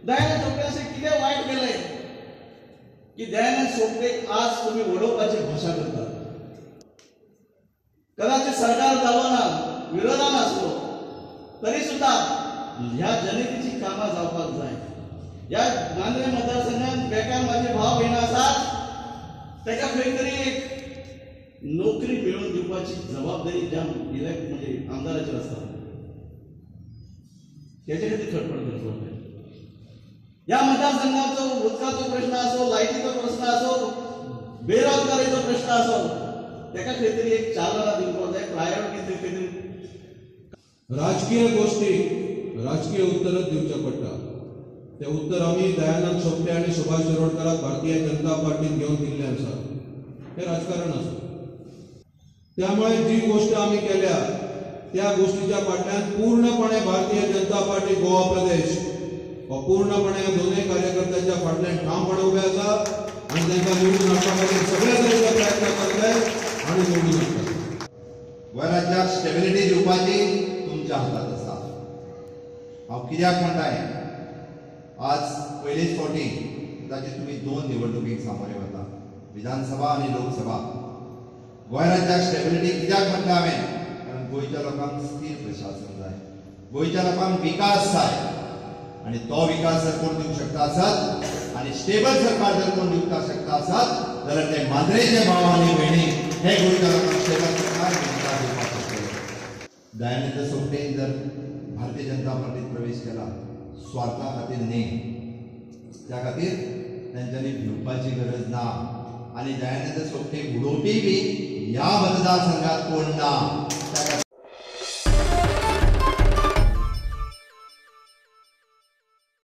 दयानंद सोपटे अशें कितें वायट केलें की दयानंद सोपटेक आज तुमी उडोवपाची भाशा करतात? कदाचित सरकार जालो ना, विरोधान आसलो तरी सुद्धा ह्या जनतेची कामां जावपाक जाय. ह्या मांद्रे मतदारसंघात बेकार माझे भाव भयणां आसात, ताका खंय तरी एक नोकरी मेळोवन दिवपाची जबाबदारी ज्या इलेक्ट म्हणजे आमदाराचेर आसता तेजे खातीर खटपट करचो. ह्या मतदारसंघाचो उदकाचो प्रश्न आसो, लायटीचो प्रश्न आसो, बेरोजगारीचो प्रश्न आसो, ताका खंय तरी एक चालना दिवपाक जाय, प्रायोरिटी खंय तरी. राजकीय गोष्टी राजकीय उत्तरच दिवचें पडटा. ते उत्तर आमी दयानंद सोपटे आनी सुभाष शिरोडकराक भारतीय जनता पार्टीन घेवन दिल्लें आसा. हें राजकारण आसा. त्यामुळे जी गोष्ट आमी केल्या त्या गोष्टीच्या फाटल्यान पूर्णपणे भारतीय जनता पार्टी गोवा प्रदेश हो पूर्णपणे दोनूय कार्यकर्त्यांच्या फाटल्यान ठामपणे उबे आसा आनी तांकां निवडून हाडपा खातीर सगळे तरेचे प्रयत्न करतले आनी निवडून हाडटले. गोंय राज्याक स्टेबिलिटी दिवपाची तुमच्या हातात आसा. हांव कित्याक म्हणटा हें, आज पयलीच फावटी कदाचित तुमी दोन निवडणुकीक सामोरे वता, विधानसभा आनी लोकसभा. गोंय राज्याक स्टेबिलिटी कित्याक म्हणटा हांवें, कारण गोंयच्या लोकांक स्थिर प्रशासन जाय, गोंयच्या लोकांक विकास जाय आनी तो विकास जर कोण दिवंक शकता आसत आनी स्टेबल सरकार जर कोण दिवपाक शकता आसत जाल्यार ते मांद्रेचे भाव आनी भयणी हे गोंयच्या लोकांक स्टेबल सरकार विकास दिवपाक शकतले. दयानंद सोपटेन जर भारतीय जनता पार्टीत प्रवेश केला स्वार्था खातीर न्ही, त्या खातीर तांच्यांनी भिवपाची गरज ना आनी दयानंद सोपटे उडोवपी बी ह्या मतदारसंघात कोण ना.